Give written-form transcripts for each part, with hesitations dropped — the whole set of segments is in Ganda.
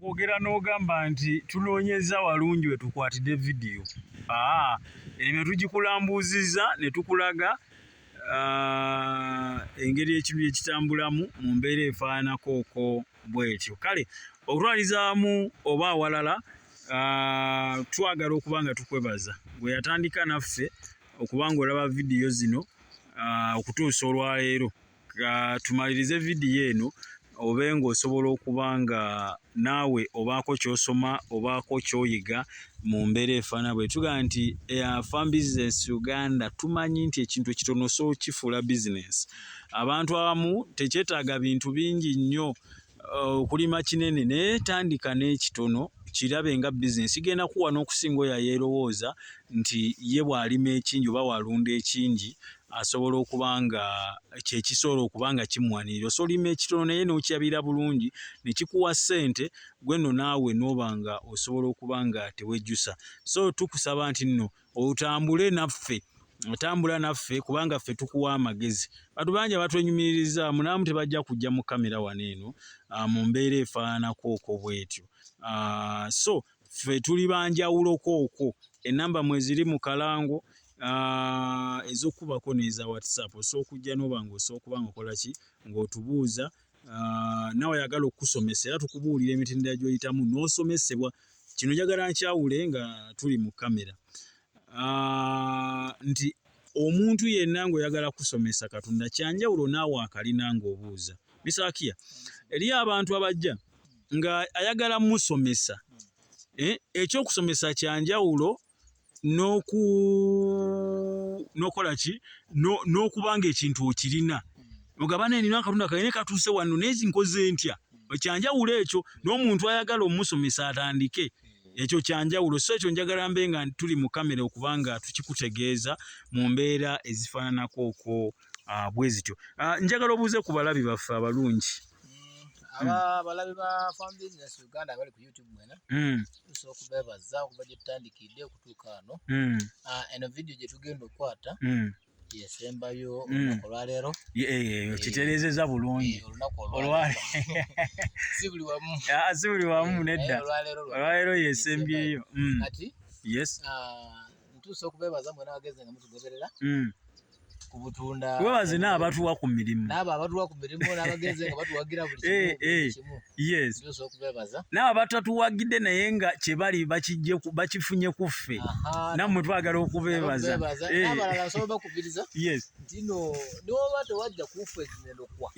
Kwogera n'ogamba nti tunoonyezza walungi we tukwatidde vidiyo. Aa, eno tugikulambuuzizza ne tukulaga engeri ekintu gye kitambulamu mu mbeera efaananako okwo bw'etyo. Kale okutwalizaamu oba awalala twagala okuba nga tukwebaza gwe yatandika naffe okuba ng'olaba vidiyo zino okutuusa olwaleero. Tumalirize vidiyo eno obe ng'osobola okuba nga naawe obaako ky'osoma, obaako ky'oyiga mu mbeera efaanana bwe. Tugamba nti Farm Business Uganda tumanyi nti ekintu ekitono osobola okukifuula bizinensi. Abantu abamu tekyetaaga bintu bingi nnyo okulima kinene naye tandika n'ekitono kirabe nga bizinensi kigenda kuwa n'okusinga oyo ayeerowooza nti ye bw'alima ekingi oba bw'alunda ekingi asobola okuba nga kye kisobola okuba nga kimuwanirira. Osobola olima ekitono naye n'okirabirira bulungi ne kikuwa ssente gwe nno naawe n'oba nga osobola okuba nga tewejjusa. So tukusaba nti nno otambule naffe otambula naffe kubanga ffe tukuwa amagezi. Bantu bangi abatwenyumiririzaamu n'abamu tebajja kujja mu kamera wano eno mu mbeera efaananako okwo bw'etyo. So ffe tuli ba njawuloko okwo. Ennamba mweziri mu kalango ez'okukubako n'eza WhatsApp. Osobola okujja n'oba ng'osobola okuba ng'okola ki ng'otubuuza naawe ayagala okukusomesa era tukubuulira emitendera gy'oyitamu n'osomesebwa. Kino njagala nkyawule nga tuli mu kamera nti omuntu yenna ng'oyagala kusomesa Katonda kyanjawulo naawe akalina ng'obuuza. Misaakiya, eriyo abantu abajja nga ayagala musomesa eh, ekyokusomesa kyanjawulo n'oku n'okola ki n'okuba ng'ekintu okirina ogaba naye nina akatunda kange naye katuuse wano naye nkoze ntya kyanjawulo ekyo n'omuntu ayagala omusomesa atandike ekyo kyanjawulo so ekyo njagala mbe nga tuli mu kamera okuba nga tukikutegeeza mu mbeera ezifaananako okwo bwe zityo njagala obuuze ku balabi baffe abalungi abalabi ba Farm Business Uganda abali ku YouTube mwena tusobola okubeebaza okuva gye tutandikidde okutuuka wano. Eno vidiyo gye tugenda okukwata yesembayo olunaku olwaleero. Okitereezezza bulungi. Olunaku olwaleero si buli wamu. Si buli wamu nedda. Olwaleero yesembyeyo. Kati ntuuse okubeebaza mwena abagezi nga mutugoberera. Kubutunda webaze n'abatuwa ku mirimu n'abo abatuwa ku mirimu n'abagenze nga batuwagira buli kimu kimu. Yes, okubebaza n'abo abatatuwagidde naye nga kye bali bakijje bakifunye ku ffe, nammwe twagala okubeebaza. N'abalala nsobola bakubiriza nti no niwoba tewajja kuffe zinendokwa,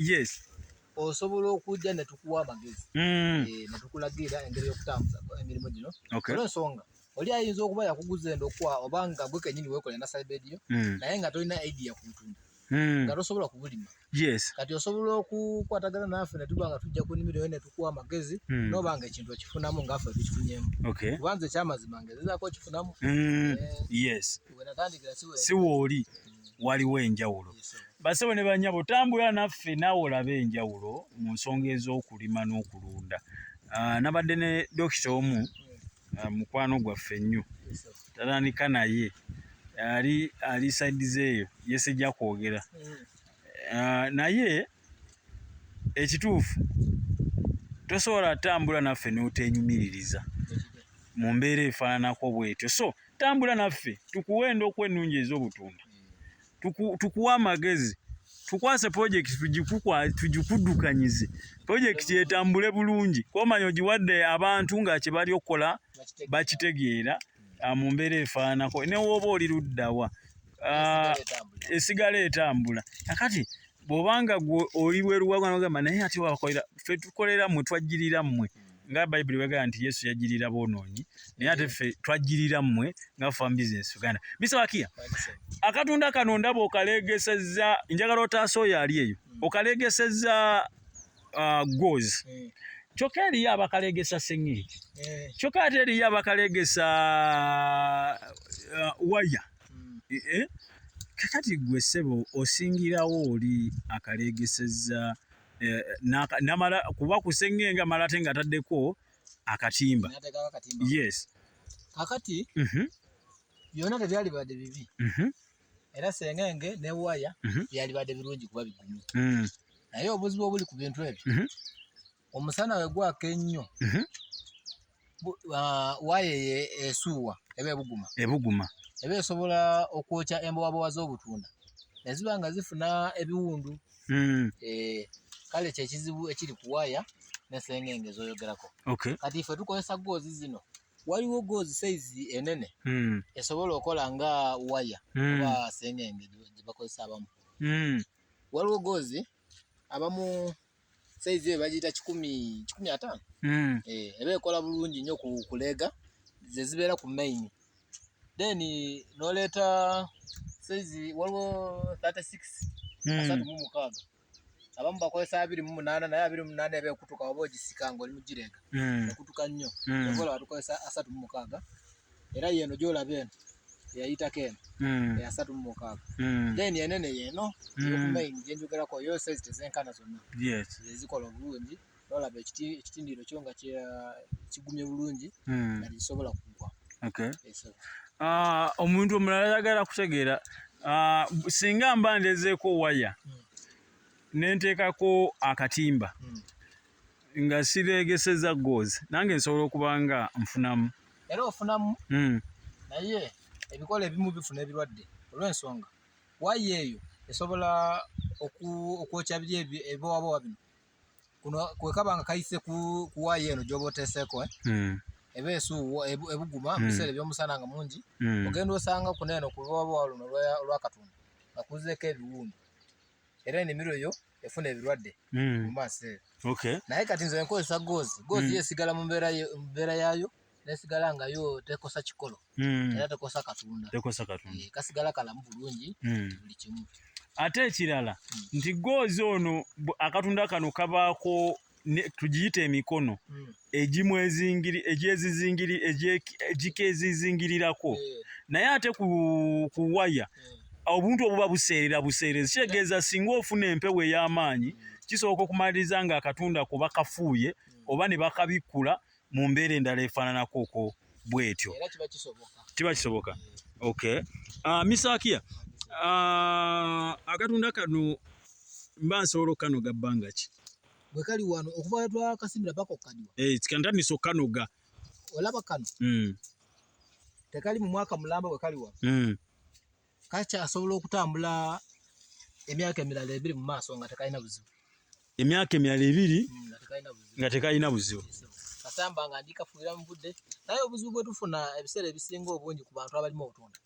osobola okujja ne tukuwa amagezi ne tukulagira engeri y'okutambuza emirimu gino. Olw'ensonga oli ayinza okuba yakuguza endokwa oba nga gwe kennyini weekolera na side yo naye nga tolina idea ku butunda nga tosobola kubulima. Kati osobola okukwatagana naffe ne tuba nga tujja ku nnimiro yo ne tukuwa amagezi n'oba nga ekintu okifunamu nga ffe tukifunyemu. Kuba nze ekyamazima ngezezaako okifunamu. Wenatandikira si wooli waliwo enjawulo. Basebo ne bannyabo, tambula naffe naawe olabe enjawulo mu nsonga ez'okulima n'okulunda. Nabadde ne dokita omu mukwano gwaffe nnyo tatandika naye ali ali side eyo yesijja kwogera naye ekituufu tosobola tambula naffe n'oteenyumiririza mu mbeera efaananako bwetyo. So tambula naffe tukuwe endokwa ennungi ez'obutunda, tukuwe amagezi, tukwase projekiti tugikuddukanyize, projekiti etambule bulungi komanya ogiwadde abantu nga kye bali okukola bakitegeera mu mbeera efaananako ne w'oba oli luddawa esigala etambula. Kakati bw'obanga gwe oli bweru wa ggwanga ogamba naye ate wakolera ffe tukolera mmwe twajjirira mmwe nga Bayibuli bwegamba nti Yesu yajjirira boonoonyi naye ate ffe twajjirira mmwe nga Farm Business Uganda. Mr. Wakiya, akatunda kano ndaba okaleegesezza, njagala otaase oyo ali eyo, okaleegesezza gozi kyokka eriyo abakaleegesa sengenge, kyokka ate eriyo abakaleegesa waya. Kakati gwe ssebo osingirawo oli akaleegesezza namala kuba ku sengenge amala ate ng'ataddeko akatimba. Yes. Kakati byonna tebyalibadde bibi. Era sengenge ne waya byalibadde birungi kuba bigumu. Naye obuzibu obuli ku bintu ebyo, omusana we gwaka ennyo, Waya esuuwa eba ebuguma. Ebuguma. Eba esobola okwokya embowabowa z'obutunda ne ziba nga zifuna ebiwundu. Kale kyekizibu ekiri ku waya ne sengenge z'oyogerako. Kati ffe tukozesa goozi zino. Waliwo goozi sayizi enene esobola okola nga waya oba sengenge gye bakozesa abamu. Waliwo goozi abamu sayizi eyo bagiyita 150. Eba ekola bulungi nnyo ku kuleega, ze zibeera ku main. Then n'oleeta sayizi waliwo 36, 36. Abamu bakozesa 28, naye 28 eba ekutuka oba ogisika ng'oli mu gireega. Ekutuka nnyo. Okola tukozesa 36. Era yeno gy'olaba eno eyayitako eno eya 36. Then enene yeno ey'oku main gye njogerako yo sayizi tezenkana zonna. Ezikola obulungi n'olaba ekitindiro kyo nga kigumye bulungi nga tekisobola kugwa. Omuntu omulala ayagala kutegeera, singa mba ndezeeko waya ne nteekako akatimba nga sireegesezza goozi, nange nsobola okuba nga nfunamu? Era ofunamu, naye ebikolo ebimu bifuna ebirwadde olw'ensonga waya eyo esobola okwokya biri ebibowabowa bino. Kuno kwe kaba nga kayise ku waya eno gy'oba oteeseeko, eba esuuwa ebuguma mu biseera eby'omusana nga mungi. Ogenda osanga kuno eno ku lubowabowa luno olw'akatunda nga kuzzeeko ebiwundu, era ennimiro yo efuna ebirwadde mu maaso eyo. Naye kati nze nkozesa goozi. Goozi yo esigala mu mbeera yaayo nesigala nga yo tekosa kikolo era tekosa katunda. Tekosa katunda. Kasigala kalamu bulungi buli kimu. Ate ekirala nti goozi ono akatunda kano kabaako tugiyite emikono egimu egikezizingirirako, naye ate ku waya obuntu obuba buseerera buseerezi, kitegeeza singa ofuna empewo ey'amaanyi kisoboka okumaliriza nga akatunda kuba kafuuye oba ne bakabikkula mu mbeera endala efaananako okwo bw'etyo. Era kiba kisoboka. Kiba kisoboka. Okay. Misaakiya, akatunda kano mba nsobola okukanoga bbanga ki? Bwe kali wano okuva we twakasimbira paka okukadiwa. Kantandise okukanoga. Olaba kano? Tekali mu mwaka mulamba bwe kali wano. Kakyasobola okutambula emyaka emirala 2 mu maaso nga tekalina buzibu. Emyaka emirala 2 nga tekalina buzibu. Kasamba nga ndikafuuyira mu budde, naye obuzibu bwe tufuna ebiseera ebisinga obungi ku bantu abalima obutunda.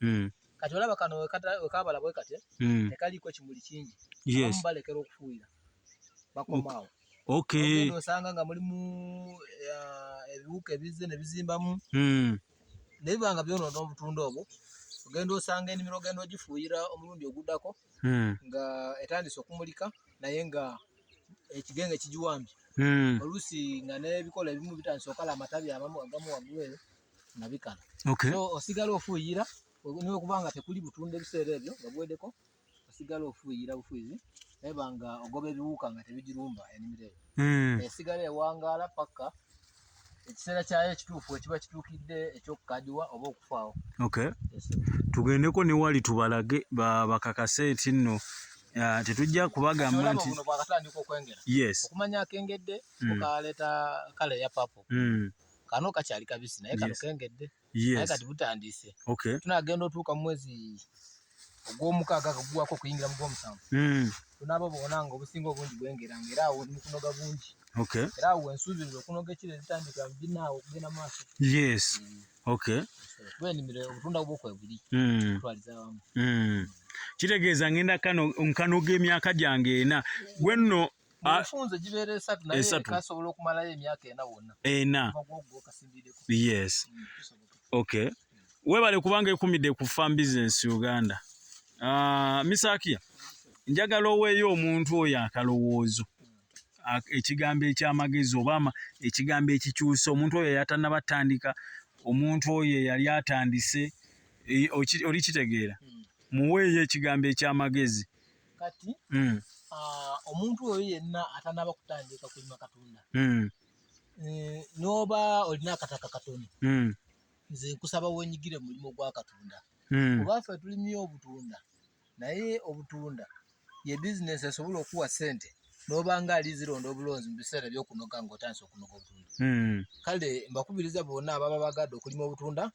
Kati olaba kano wekabala bwe kati, tekaliiko kimuli kingi. Abamu balekera okufuuyira, bakomaawo. Ogenda osanga nga mulimu ebiwuka ebizze ne bizimbamu. Ne biba nga byonoona obutunda obwo. Ogenda osanga ennimiro ogenda ogifuuyira omulundi oguddako nga etandise okumulika naye nga ekigenge kigiwambye. Oluusi nga n'ebikolo ebimu bitandise okala amatabi agamu waggulu eyo nga bikala. So osigala ofuuyira niwekuba nga tekuli butunda ebiseera ebyo nga buweddeko, osigala ofuuyira bufuuyizi naye nga ogoba ebiwuka nga tebigirumba ennimiro eyo. Esigala ewangaala paka ekiseera kyayo ekituufu ekiba kituukidde eky'okukadiwa oba okufaawo. Tugendeko ne wali tubalage bakakase nti nno tetujja kubagamba nti buno bwakatandika okwengera. Okumanya akengedde okaleeta kala eya purple. Kano kakyali kabisi naye kano kengedde. Naye kati butandise. Tunagenda otuuka mu mwezi ogw'omukaaga kaguwako okuyingira mu gw'omusanvu. Tunaaba bona nga obusinga obungi bwengera nga era awo ndi kunoga bungi. Era awo ensuubirira okunoga ekiro ezitandika binaawo okugenda maaso. Kuba ennimiro obutunda bwo kwe buli. Okutwaliza awamu. Kitegeeza ngenda nkanoga emyaka gyange 4. Gwe nno Mu bufunze gibeera 3 naye kasobola okumalayo emyaka 4 wonna. 4. Okuva gw'ogwo okasimbiddeko. Kisoboka. Weebale kubanga ekumidde ku Farm Business Uganda. Misaakiya, njagala oweeyo omuntu oyo akalowoozo, ekigambo eky'amagezi oba ekigambo ekikyusa omuntu oyo eyatannaba tandika, omuntu oyo eyali atandise, olikitegeera. Muweeyo ekigambo eky'amagezi. Kati, omuntu oyo yenna atannaba kutandika kulima katunda, n'oba olina akataka katono, nze nkusaba weenyigire mu mulimu gwa Katonda. Kuba ffe tulimye obutunda, naye obutunda ye bizinesi esobola okuwa ssente N'oba nga ali zironda obulonzi mu biseera by'okunoga ng'otandise okunoga obutunda. Kale mbakubiriza bonna ababa bagadde okulima obutunda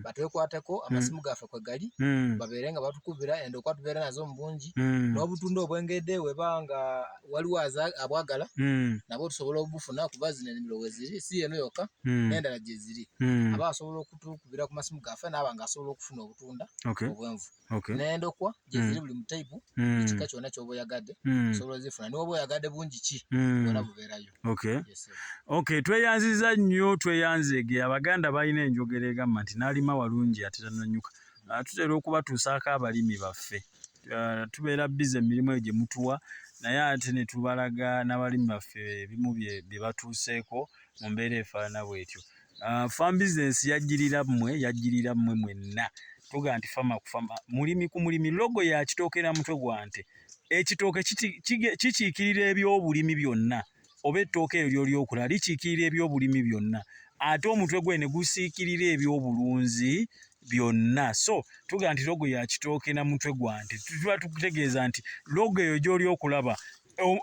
batwekwateko, amasimu gaffe kwe gali, babeere nga batukubira endokwa tubeera nazo mu bungi, n'obutunda obwengedde weba nga waliwo abwagala nabo tusobola obufuna, kuba zino ennimiro weziri, si eno yokka, n'endala gye ziri. Aba asobola okutukubira ku masimu gaffe n'aba nga asobola okufuna obutunda obwenvu. N'endokwa gye ziri buli mu type, ekika kyonna ky'oba oyagadde osobola ozifuna, niwoba oyagadde bungi ki, bwona bubeerayo. Yes, sir. Okay, tweyanziza nnyo, tweyanzeege. Abaganda balina enjogera egamba nti n'alima walungi ate tananyuka. Tutera okubatuusaako abalimi baffe. Tubeera busy emirimu eyo gye mutuwa, naye ate ne tubalaga n'abalimi baffe ebimu bye batuuseeko mu mbeera efaanana bw'etyo. Farm business yajjirira mmwe, yajjirira mmwe mwenna. Tugaa nti fama ku fama, mulimi ku mulimi, logo ya kitooke na mutwe gwa nte. Ekitooke kikiikirira ebyobulimi byonna, oba ettooke eryo ly'olyokula likiikirira ebyobulimi byonna, ate omutwe gwe ne gusiikirira ebyobulunzi byonna. So tugaa nti logo ya kitooke na mutwe gwa nte, tuba tukutegeeza nti logo eyo gy'oli okulaba,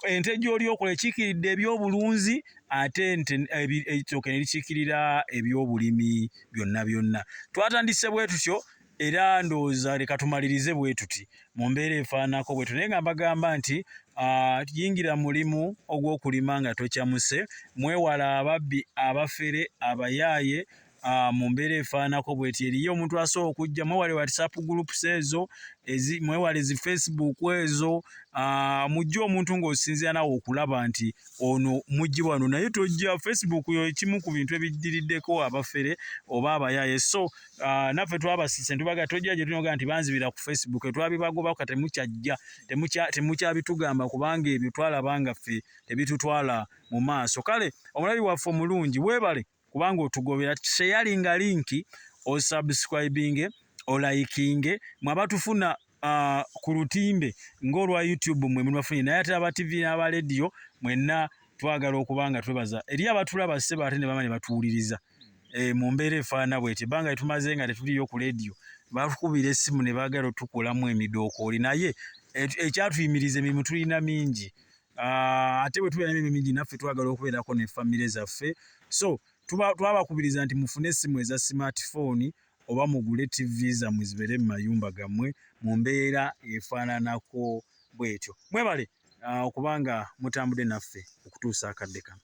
ente gy'oli okola ekiikiridde ebyobulunzi, ate ettooke ne likiikirira ebyobulimi byonna byonna. Twatandise bwe tutyo, era ndowooza leka tumalirize bwe tuti mu mbeera efaananako bwe tutyo, naye nga mbagamba nti yingira mulimu ogw'okulima nga tokyamuse, mwewala ababbi, abafere, abayaaye mu mbeera efaananako bw'eti. Eriyo omuntu asobola okujja, mwewale WhatsApp groups ezo, mwewale zi Facebook ezo, mujje omuntu ng'osinziira naawe okulaba nti ono mujji wano, naye tojja Facebook yo ekimu ku bintu ebidiriddeko abafere oba abayaaye. So naffe twabasise ntubaga tojja gye tulina nti banzibira ku Facebook, twabibagobako temukyajja, temukyabitugamba kubanga ebyo twalaba nga ffe tebitutwala mu maaso. Kale omulabi waffe omulungi weebale kubanga otugobera, sharinga linki, osubscribinge, olikinge, mwe abatufuna ku lutimbe ng'olwa YouTube mwe mubafunye, naye ate aba TV n'aba radio mwenna twagala okuba nga twebaza eri abatulaba ssebo, ate ne bama ne batuwuliriza mu mbeera efaanana bw'eti. Ebbanga lye nga tetuliyo ku radio, batukubira essimu ne baagala otukolamu emidookooli, naye ekyatuyimiriza emirimu tulina mingi, ate bwe tubeera n'emirimu mingi naffe twagala okubeerako ne famire zaffe. So twabakubiriza nti mufune essimu eza smartphone oba mugule TV zammwe zibeere mu mayumba gammwe mu mbeera efaananako bw'etyo. Mwebale okubanga mutambudde naffe okutuusa akadde kano.